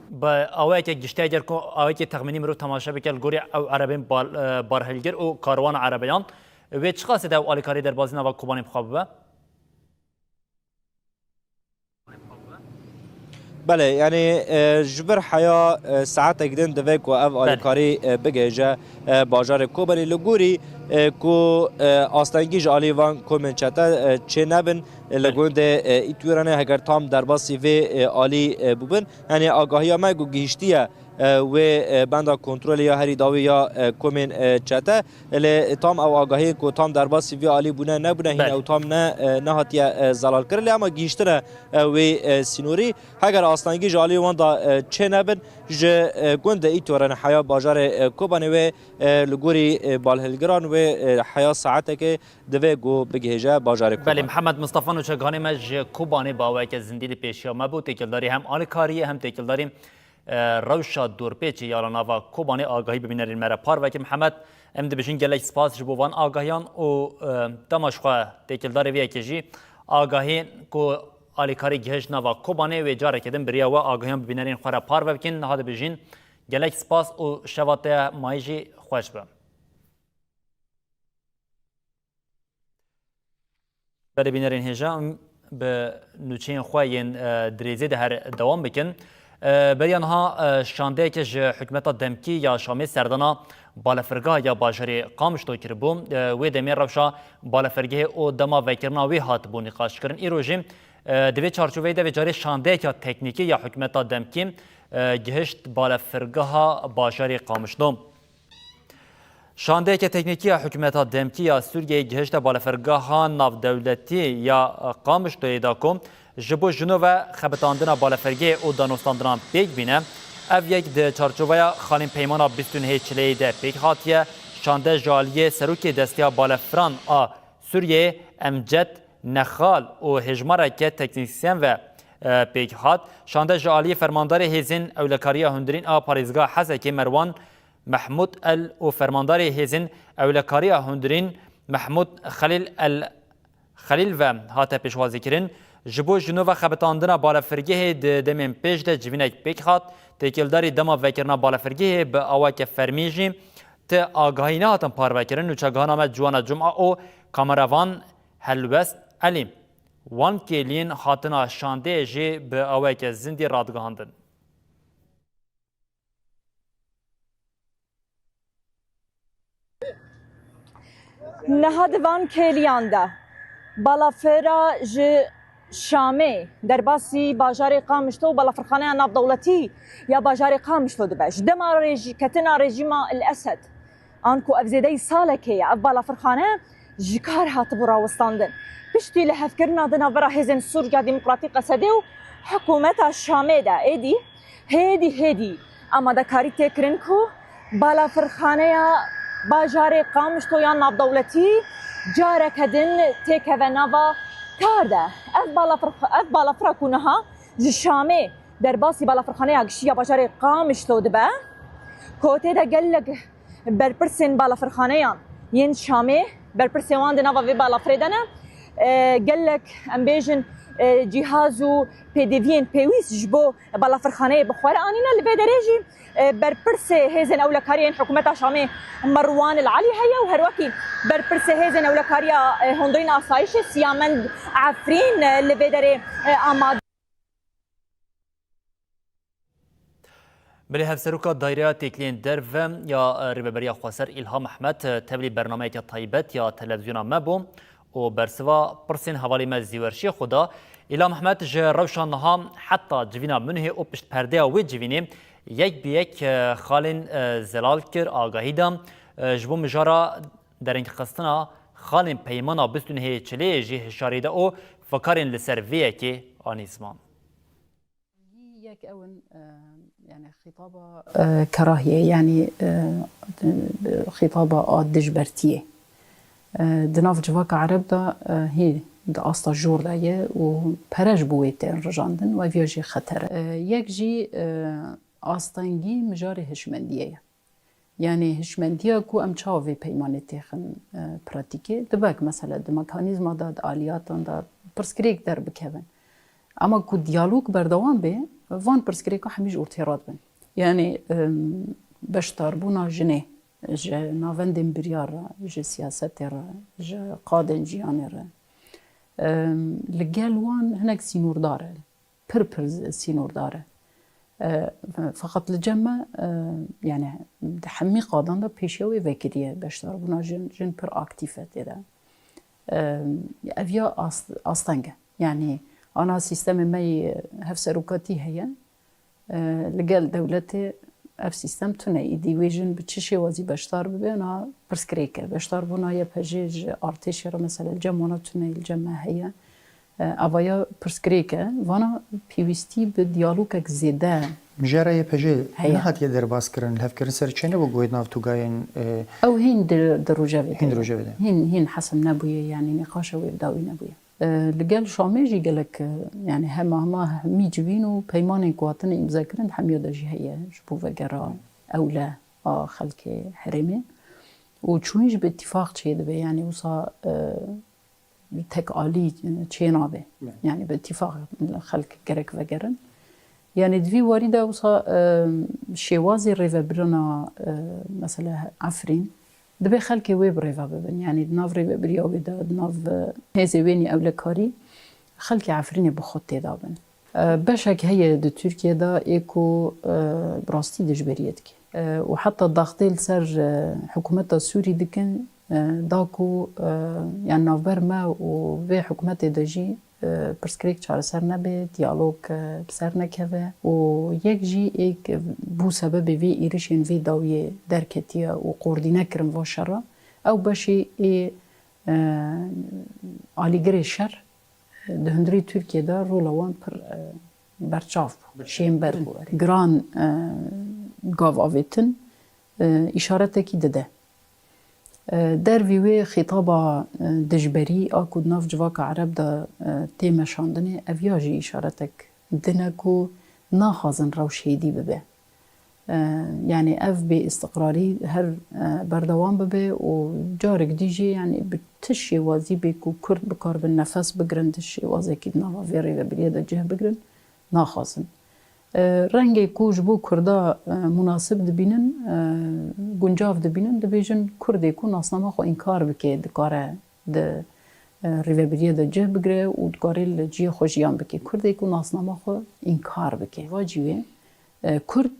bi awayeke giştî eger ku awayeke texmînî mirov temaşe bike, li gorî ew erebên bal-, e, barhilgir û karwana erebeyan, wê çiqasê de ew alîkarî derbazî nava Kobanê bi xwe bibe? Belê, yani, e, ji vir heya, e, saetek din divê ku ev Belê. alîkarî, e, bigihêje, e, bajarê Kobanê. Li gorî, e, ku, e, astengî ji alî van komên çete, e, çê nebin, e, li Belê. gundê, e, Îtwîranê heger tam derbasî vê, e, alî, e, bûbin. Yani agahiya me ku gihiştiye, e, wê, e, benda kontrolê ya herî dawî ya, e, komên, e, çete. Lê tam ew agahiyên ku tam derbasî vî alî bûne nebûne, hîn Belê. ew tam ne, e, nehatiye, e, zelalkirin. Lê ema gihiştine, e, wê, e, sînorî. Heger astengî ji alî wan de, e, çê nebin, ji, e, gundê Îtore heya bajarê, e, Kobanê wê, e, li gorî, e, balhilgiran wê, e, heya saetekê divê ku bigihêje bajarê Belê, Kobanê. Mihemed Mistefa nûçeganê me ji Kobanê bi awayeke zindî li pêşiya me bû. Têkildarî hem alîkariyê hem têkildarî e, rewşa dorpêçê ya li nava Kobanê agahî bi bînerên me re parve kir. Mihemed, em dibêjin gelek spas ji bo van agahiyan û, e, dema ji xwe têkildarê vê yekê jî agahî ku alîkarî gihişt nava Kobanê wê careke din bi riya we agahiyan bi bînerên xwe re parve bikin. Niha dibêjin gelek spas û şeva te mayî jî xweş be. Belê bînerên hêja, em bi nûçeyên xwe yên, e, dirêzê de her dewam bikin. E, beriya niha, e, şandeyeke ji hikûmeta demkî ya Şamê serdana balafirgeha ya bajarê Qamişlo kiribû. E, wê demê rewşa balafirgehê û dema vekirina wê hatibû nîqaşkirin. Îro jî, e, di vê çarçoveyê de vê carê şandeyeke teknîkî ya hikûmeta demkî, e, gihişt balafirgeha bajarê Qamişlo. Şandeyeke teknîkî ya hikûmeta demkî ya Sûriyeyê gihişte balafirgeha navdewletî ya Qamişloyê da ku ji bo ji nû ve xebitandina balafirgehê û danûstandinan pêk bîne. Ev yek di çarçoveya xalên peymana bîst û nehê çileyê de pêk hatiye. Şande ji aliyê serokê desteya balafiran a Sûriyeyê Emced Nexal û hêjmareke teknîsyen ve, e, pêk hat. Şande ji aliyê fermandarê hêzên ewlekariya hundirîn a parêzgeha Hesekê Merwan Mehmûd El û fermandarê hêzên ewlekariya hundirîn Mehmûd Xelîl El Xelîl ve hate pêşwazîkirin. Ji bo ji nû ve xebitandina balafirgehê di demên pêş de civînek pêk hat. Têkildarî dema vekirina balafirgehê bi awayeke fermî jî ti agahî nehatin parvekirin. Nûçegihana me Ciwana Cuma û kameravan Helwest Elî wan kêliyên hatina şandeyê jî bi awayeke zindî radigihandin. Niha di van kêliyan de balafira ji Şamê derbasî bajarê Qamişlo û balafirxaneya navdewletî ya bajarê Qamişlo dibe. Ji dema rêjî-, ketina rejîma El Esed, anku ev zêdeyî salekê ye, ev balafirxane ji kar hatibû rawestandin. Piştî lihevkirina di navbera hêzên Sûriya Demokratîk, Qesedê û hikûmeta Şamê de êdî, hêdî hêdî amadekarî tê kirin ku balafirxaneya bajarê Qamişlo ya navdewletî careke din têkeve nava kar de. Ev balafir-, ev balafira ku niha ji Şamê derbasî balafirxaneya giştî ya bajarê Qamişlo dibe, ku tê de gelek berpirsên balafirxaneyan yên Şamê, berpirsên wan di nava vê balafirê de ne. E, gelek, em bêjin, e, cîhaz û pêdiviyên pêwîst ji bo balafirxaneyê bi xwe re anîne. Li vê derê jî, e, berpirsê hêzên ewlekariyên hikûmeta Şamê Merwan El Elî heye û her wekî berpirsê hêzên ewlekariya, e, hundirîn asayişê Siyamend Efrîn, e, li vê derê, e, amade. Belê, Hevseroka Dayreya Têkiliyên Derve ya, e, Rêveberiya Xweser Îlham Ehmed, e, tevlî bernameyeke taybet ya televîzyona me bû û bersiva pirsên hevalê me Zîwer Şêxo da. Îlham Ehmed ji rewşa niha heta civîna Munihê û pişt perdeya wê civînê yek bi yek, e, xalên, e, zelal kir, agahî da, e, ji bo mijara derengxistina xalên peymana bîst û nehê çileyê jî hişyarî da û fikarên li ser vê yekê anî ziman. Yek ew in, e, yani xîtaba, e, kerahiyê, yani, e, xîtaba a dijbertiyê. E, di nav civaka ereb de, e, hê di asta jor de ye û pere ji bo wê tên rijandin û ev ya jî xeter e. E, yek jî, e, astengî mijarê hişmendiyê ye. Yani hişmendiya ku em çawa vê peymanê têxin, e, pratîkê, dibe ku mesela di mekanîzma de, di aliyatan de pirsgirêk derbikevin. Ama ku diyalog berdewam bê, van pirsgirêka hemî ji ortê radibin. Yani, em, beşdarbûna jinê ji navendên biryar re, ji siyasetê re, ji qadên jiyanê re, em, li gel wan hinek sînordar e. Pir pir sînordar e. E, feqet li cem me, e, yani di hemî qadan de pêşiya wê vekiriye beşdarbûna jin, jin pir aktîf e tê de. E, ev ya ast-, asteng e. Yani ana sîstemê me yê hevserokatî heye. E, li gel dewletê ev sîstem tune. Îdî wê jin bi çi şêwazî beşdar bibe, na pirsgirêk e. Beşdarbûna Y P J ji artêşê re mesela li cem wana tune, li cem me heye. E, avaya pirsgirêk e. Vana pêwîstî bi diyalogek zêde. Mijara Y P J heye. Nehatiye derbas kirin, lihevkirin ser çênebû ku wê di nav tûgayên, e, Ew hîn di, di rojevê hîn de di ye. Rojevê de. Hîn, hîn hesim nebûye, yani nîqaşa wê bi dawî nebûye. E, li gel Şamê jî gelek, e, yani hema hema hemî civîn û peymanên ku hatine îmzekirin di hemiya de jî heye ji bo vegera ewle a xelkê herêmê. Û çûyîn jî bi îtîfaq çêdibe, yani wisa, e, tek alî çênabe. Evet. Yani bi îtîfaq xelk gerek vegerin. Yani di vî warî de wisa, e, şêwazê rêvebirina, e, mesela Efrîn, dibe xelkê wê bi rêve bibin. Yani di nav rêvebiriya wê de, di nav, e, hêzê wê nî ewlekarî, xelkê Efrînê bi xwe têda bin. E, beşek heye di Tirkiye de ê ku, e, bi rastî dijberiyê dike. E, û heta daxtê li ser, e, hikûmeta Sûrî dikin, e, da ku, e, yani navber me û vê hikûmetê de jî, e, pirsgirêk çareser nebe, diyalog, e, bi ser nekeve û yek jî ê ku bû sebebê vê êrişên vê dawiyê derketiye û koordîne kirin va şera, ew beşê ê, e, alîgirê şer, Di hundirê Tirkiye de rola wan pir, e, berçav bû, şênber bû. Giran, e, gav avêtin, e, îşaretekî dide. E, dervî wê xîtaba, e, dijberî a ku di nav civaka ereb de, e, tê meşandinê, ev ya jî îşaretek din e ku naxwazin rewş hêdî bibe. E, yani ev bêîstiqrarî her, e, berdewam bibe û carek dî jî yani bi ti şêwazî bê ku Kurd bikaribin nefes bigirin, di şêwazekî di nava vê rêvebiriyê de cih bigirin, naxwazin. E, rengê ku ji bo Kurda, e, munasib dibînin, e, guncav dibînin, dibêjin Kurdê ku nasnama xwe înkar bike, dikare di, e, rêvebiriyê de cih bigire û dikare li cihê xwe jiyan bike. Kurdê ku nasnama xwe înkar bike. Va cî wê, e, Kurd,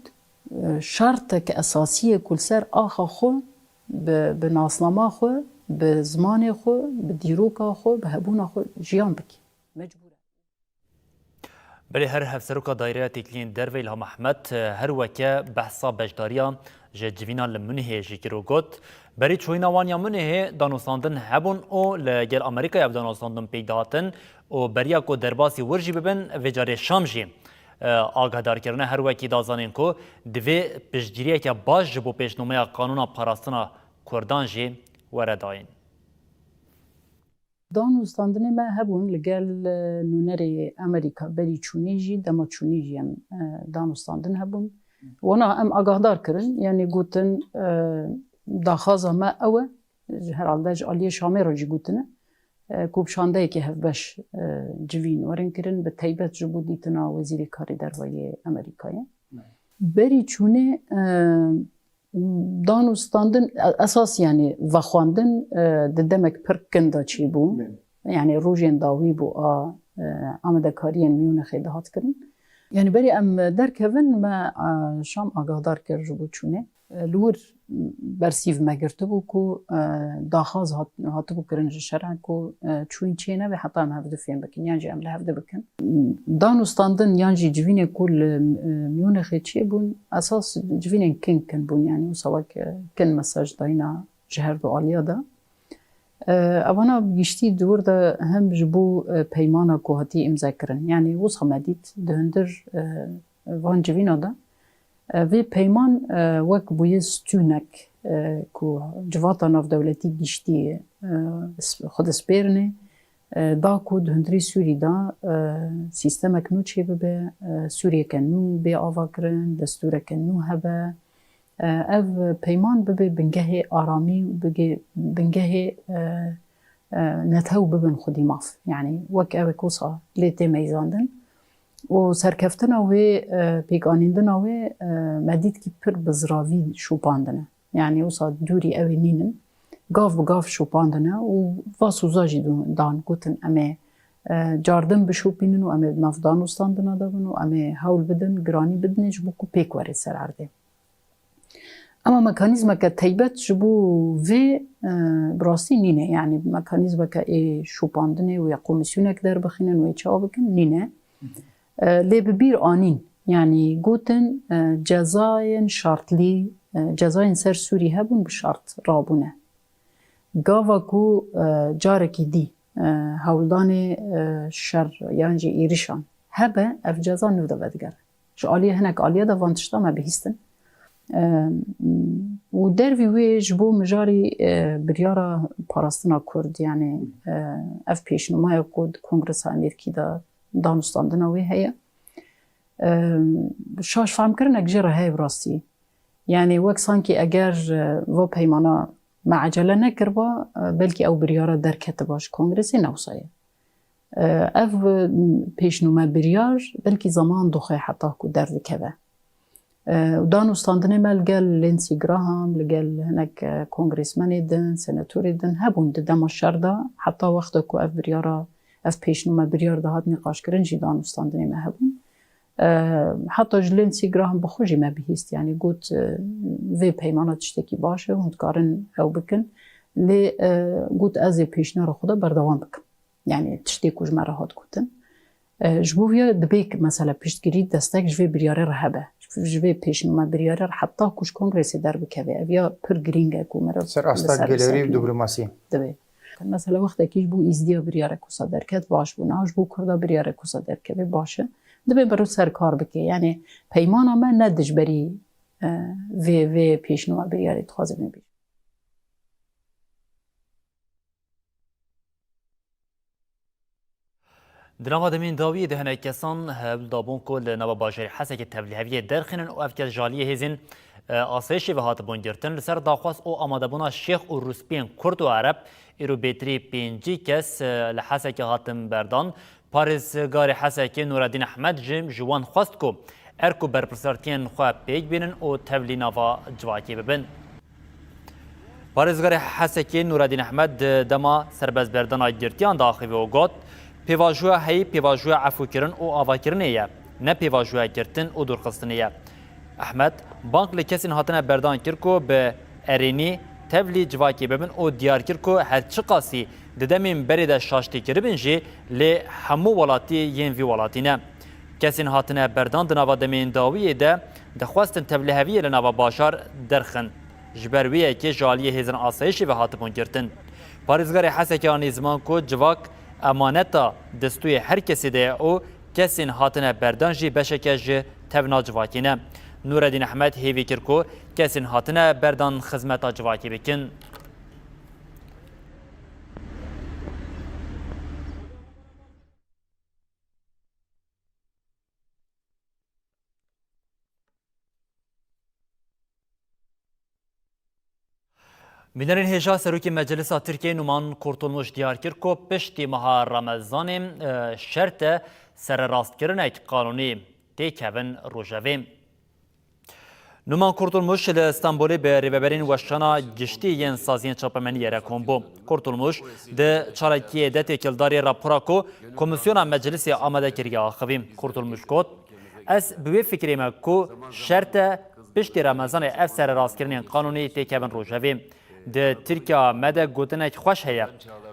e, şertek esasî ye ku li ser axa xwe, bi, bi nasnama xwe, bi zimanê xwe, bi dîroka xwe, bi hebûna xwe jiyan bike. Mecbûr e. Belê her Hevseroka Daîreya Têkiliyên Derve Îlham Ehmed, e, her weke behsa beşdariya ji civînan li Munihê jî kir û got, berî çûyîna wan ya Munihê danûstandin hebûn û li gel Amerîkayê ev danûstandin pêk dihatin û beriya ku derbasî wir jî bibin, vê carê Şam jî, e, agahdar kirine. Her wekî da zanîn ku divê piştgiriyeke baş ji bo pêşnomeya qanûna parastina Kurdan jî were dayîn. Danûstandinê me hebûn li gel, e, nûnerê Amerîka berî çûnê jî, dema çûnê jî em, e, danûstandin hebûn. Wana em agahdar kirin, yani gotin, e, daxwaza me ew e, ji herhalde ji aliyê Şamê re jî gotine, e, ku bi şandeyekê hevbeş, e, civîn werin kirin, bi teybet ji bo dîtina Wezîrê Karê Derve yê Amerîkayê. Berî çûnê, e, Danûstandin, e-, esas, yani, vexwendin, e, di demek pir kin de çêbû. Belê. Yani, rojên dawî bû a, e, amadekariyên Mûnixê dihat kirin. Yani, berî em derkevin, me, e, Şam agahdar kir ji bo çûnê. E, li wir bersîv me girtibû ku, e, daxwaz hat-, hatibû kirin ji şer re ku, e, çûyîn çê nebe heta em hevdu fêm bikin, yan jî em li hevdu bikin. Danûstandin yan jî civînê ku li, e, Mûnixê çêbûn, esas civînên kin kin bûn, yanî wisa wek, e, kin mesaj dayîna ji her du aliya de. E, evana bi giştî di wir de hem ji bo, e, peymana ku hatî îmze kirin. Yanî wisa me dît di hundir, e, van civîna de, e, vê peyman, e, wek bûye stûnek, e, ku civata navdewletî giştî, e, sp-, xwe dispêrine, e, da ku di hundirê Sûrî de, e, sîstemek nû çêbibe, e, Sûriyeke nû bê avakirin, destûreke nû hebe. E, ev peyman bibe bingehê aramî û bige-, bingehê, e, e, netew bibin xwedî maf. Yanî wek ew ê ku wisa lê tê meyzandin. Û serkeftina wê, e, pêkanîndina wê, e, me dît kî pir bi ziravî şopandine. Yanî wisa dûrî ew ê nînin. Gav bi gav şopandine û va soza jî dû-, dan gotin em ê, e, cardin bişopînin û em ê di nav danûstandina de bin û em ê hewl bidin, giranî bidinê ji bo ku pêk were ser erdê. Ema mekanîzmeke teybet ji bo vê, e, bi rastî nîne. Yanî mekanîzmeke ê şopandinê û ya komîsyonek derbixînin û ê çawa bikin nîne. E, lê bi bîr anîn. Yanî gotin, e, cezayên şartlî, e, cezayên ser Sûrî hebûn bi şart rabûne. Gava ku, e, carekî dî, e, hewldanê, e, şer yan jî êrişan hebe, ev ceza nû de vedigere. Ji aliyê hinek aliya de van tişta me bihîstin. E, û dervî wê ji bo mijarî, e, biryara parastina Kurd, yanî, e, ev pêşnûmaya ku di Kongresa Amerîkî de danûstandina wê heye. E, şaş fehmkirinek jê re heye bi rastî. Yanî wek sankî eger, e, va peymana me ecele nekiriba, e, belkî ew biryara derketiba ji Kongresê ne wisa ye. E, ev, e, pêşnûme biryar belkî zaman doxe heta ku derdikeve. E, û danûstandinê me li gel Lindsey Graham, li gel hinek, e, kongresmenê din, senatorê din hebûn di dema şer de, heta wexta ku ev biryara, ev pêşnûme biryar dihat nîqaşkirin jî danûstandinê me hebûn. E, heta ji Lindsey Graham bi xwe jî me bihîst, yanî got, e, vê peymana tiştekî baş e, hûn dikarin ew bikin. Lê, e, got, ez ê pêşniyara xwe de berdewam bikim. Yanî tiştê ku ji me re hat gotin. E, ji bo vê ya dibê ki mesela piştgirî destek ji vê biryarê re hebe. Ji vê pêşnûme biryarê re heta ku ji Kongresê derbikeve. Ev ya pir girîng e ku meriv Ser asta li ser gelêrî û ser diplomasî. Divê. Mesela wextekî ji bo Îzdiya biryarek wisa derket baş bû. Niha ji bo Kurda biryarek wisa derkeve baş e. Divê meriv ser kar bike. Yanî peymana me ne dijberî, e, vê, vê pêşnûme biryarê dixwaze me bî. Di nava demên dawiyê de hinek kesan hewl dabûn ku li nava bajarê Hesekê tevlîheviyê derxînin û ev kes ji aliyê hêzên, e, asayişê ve hatibûn girtin. Li ser daxwaz û amadebûna şêx û rûspiyên Kurd û Ereb, îro bêtirî pêncî kes, e, li Hesekê hatin berdan. Parêzgarê Hesekê Nureddîn Ehmed jî ji wan xwest ku erk û berpirsiyartiyên xwe pêk bînin û tevlî nava civakê bibin. Parêzgarê Hesekê Nureddîn Ehmed di dema serbestberdana girtiyan de axivî û got, pêvajoya heyî pêvajoya efûkirin û avakirinê ye, ne pêvajoya girtin û dûrxistinê ye. Ehmed bang li kesên hatine berdan kir ku bi erênî tevlî civakê bibin û diyar kir ku her çiqasî di demên berê de şaştî kiribin jî, lê hemû welatî yên vî welatî ne. Kesên hatine berdan di nava demên dawiyê de dixwestin tevliheviyê li nava bajar derxin. Ji ber wê yekê ji aliyê hêzên asayişê ve hatibûn girtin. Parêzgarê Hesekê anî ziman ku civak emaneta destûyê her kesê de ye û kesên hatine berdan jî beşeke ji tevna civakê ne. Nûreddîn Ehmed hêvî kir ku kesên hatine berdan xizmeta civakê bikin. Bînerên hêja, Serokê Meclisa Tirkiyeyê Numan Kurtulmuş diyar kir ku piştî meha Remezanê, e, şert e sererastkirinek qanûnî têkevin rojevê. Numan Kurtulmuş li Stenbolê bi rêveberên Weşana Giştî yên Saziyên Çapemeniyê re kom bû. Kurtulmuş di çalakiyê de têkildarî rapora ku Komîsyona Meclisê amade kiriye axivî. Kurtulmuş got, ez bi wê fikrê me ku şert e piştî Remezanê ev sererastkirinên qanûnî têkevin rojevê. Di Tirkiya me de gotinek xweş heye,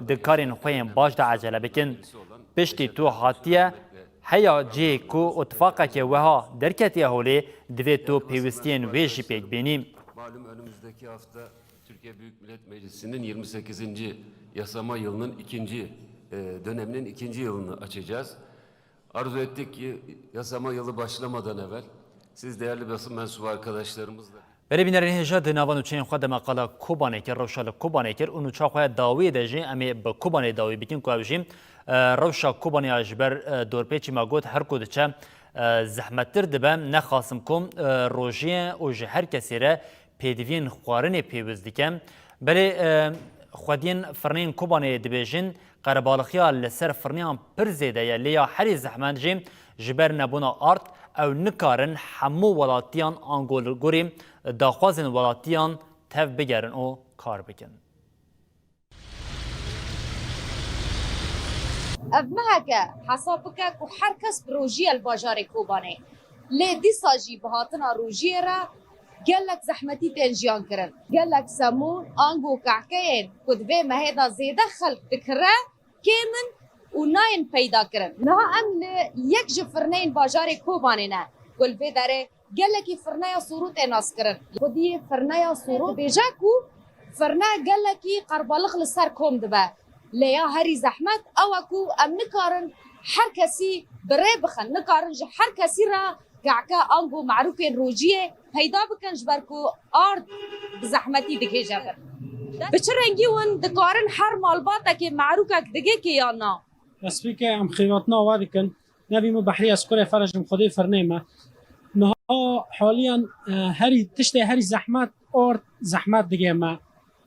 di karên xwe yên baş de ecele bikin. Piştî tu hatiye Heya cihê ku îtifaqeke wiha derketiye holê, divê tu pêwîstiyên wê jî pêk bînî. Malum, önümüzdeki hafta Türkiye Büyük Millet Meclisi'nin yirmi sekizinci yasama yılının ikinci, e, döneminin ikinci yılını açacağız. Arzu ettik ki yasama yılı başlamadan evvel siz değerli basın mensubu arkadaşlarımızla Belê bînerên hêja di nava nûçeyên xwe de me qala Kobanê kir, rewşa li Kobanê kir û nûça xwe ya dawiyê de jî em ê bi Kobanê dawî bikin ku ew jî, e, rewşa Kobanê ya ji ber, e, dorpêçî me got her ku diçe, e, zehmettir dibe, ne Qasimkom, e, rojî ye û ji her kesê re pêdiviyên xwarinê pêwist dike. Belê, e, xwediyên firneyên Kobanê dibêjin, qerebalixiya li ser firneyan pir zêde ye, lê ya herî zehmet jî ji ber nebûna ard, ew nikarin hemû welatiyan ango li gorî daxwazên welatiyan tev bigerin û kar bikin. Ev mehek e, hesab bike ku her kes bi rojî ye li bajarê Kobanê. Lê dîsa jî bi hatina rojiyê re gelek zehmetî tên jiyan kirin. Gelek semûn ango kehkeyên ku di vê mehê de zêde xelk dikire, kêm in û nayên peyda kirin. Niha em li yek ji firneyên bajarê Kobanê ne ku li vê derê gelekî firneya Sûrû tê naskirin. Xwediyê firneya Sûrû dibêje ku firne gelekî qerbalix li ser kom dibe. Lê ya herî zehmet ew e ku em nikarin her kesî bi rê bixin, nikarin ji her kesî re kehke ango merûkên rojiyê peyda bikin, ji ber ku ard bi zehmetî digihêje bin. Bi çi rengî hûn dikarin her malbatekê merûkek digihê yan na? Destpêkê em xêratina we dikin. Nevî min Behrî Eskurê Ferejim xwedê firnê me. Niha haliyan, e, herî tiştê herî zehmet ard zehmet digê me.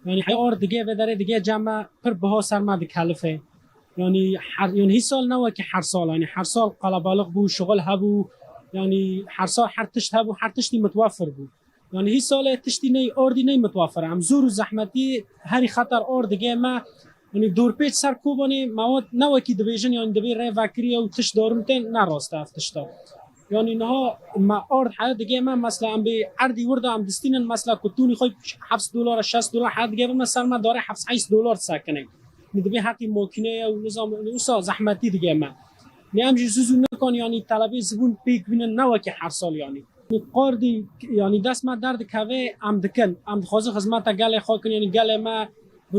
Yanî heya ard digê vê derê digê cem me pir biha ser me dikelife. Yanî her, yanî hî sal ne wekî her sal. Yanî her sal qelebalix bû, şixul hebû. Yanî her sal her tişt hebû, her tiştî mitwefir bû. Yanî hî salê tiştî ney, ardî ney mitwefir e. Em zor û zehmetî herî xeter ard digê me. Yanî dorpêç ser Kobanê me wat ne wekî dibêjin, yanî dibê rê vekirî ye û tişt darin tên, ne rast e ev tişta. Yanî niha me ard heye digê me, mesela em bê erdî wir de em distînin, mesela ku tûnî xwe heft dolar, şeş dolar heye digê me, ser me dare heft sed dolar sekine. Yanî dibê heqî makîne ye û nizam, yanî wisa zehmetî digê me. Yanî em jî zû zû nikan, yanî telebê zibûn pêk bînin, ne wekî her sal yanî. Qardî, yanî dest me derdikeve, em dikin. Em dixwazin xizmeta gelê xwe kin, yanî gelê me bi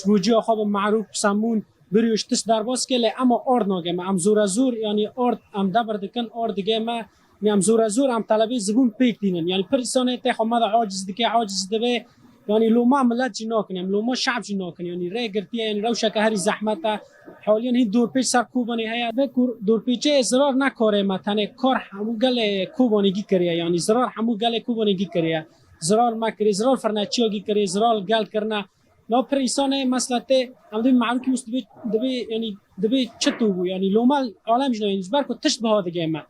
rûciya xwe bi merûk, bi semûn, bi rû ji tişt derbas ke, lê ema ard nake me. Em zore zor, yanî ard, em debir dikin, ard dike me. Yanî em zore zor, em telebê zibûn pêk tînin. Yanî pir îsanê tê xwe me de aciz dike, aciz dibe. Yanî loma milet jî nakin, em loma şe'b jî nakin. Yanî rê girtiye, yanî rewşeke herî zehmet e. Haliyan hîn dorpêç ser Kobanê heye. Vê ku dorpêçê zirar ne karê me, tenê kar hemû gelê Kobanêgî kiriye. Yanî zirar hemû gelê Kobanêgî kiriye. Zirar me kiriye, zirar firneçiyagî kiriye, zirar gel kirine. Na pir îsanê mesletê, em dibê merûkî wis dibê, dibê, yanî dibê çi tû bû? Yanî loma alem jî nayên, ji ber ku tişt biha digê me.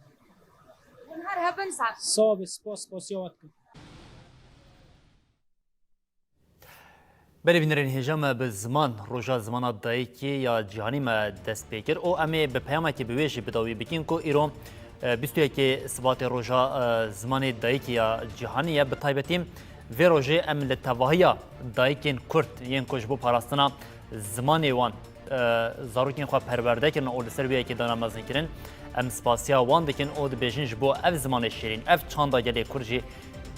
Hûn her hebin ser. Sağ be, spas, spasiya we dikim. Belê bînerên hêja me bi ziman, roja zimana dayikê ya cîhanî me dest pê kir û em ê bi peyamekê bi wê jî bi dawî bikin ku îro, e, bîst û yekê Sibatê roja, e, zimanê dayikê ya cîhanî ye. Bi taybetî vê rojê em li tevahiya dayikên Kurd yên ku ji bo parastina zimanê wan, e, zarokên xwe perwerde kirin û li ser wê yekê dana mezinkirin. Em spasiya wan dikin û dibêjin ji bo ev zimanê şîrîn, ev çanda gelê Kurd jî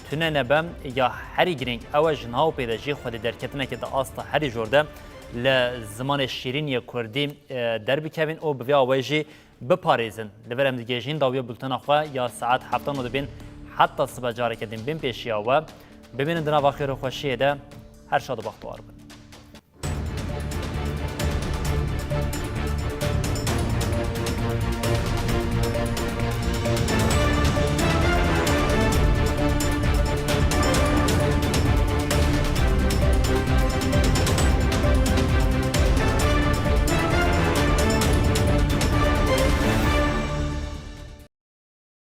tune nebe, ya herî girîng ew e ji niha û pê de jî xwedî derketineke di asta herî jor de li zimanê şîrîn yê Kurdî, e, derbikevin û bi vê awayî jî biparêzin. Li vir em digihîjin dawiya bultena xwe ya saet heftan û dibên heta sibe careke din bên pêşiya we. Bimînin di nava xêr û xweşiyê de, her şad û bextewar bin.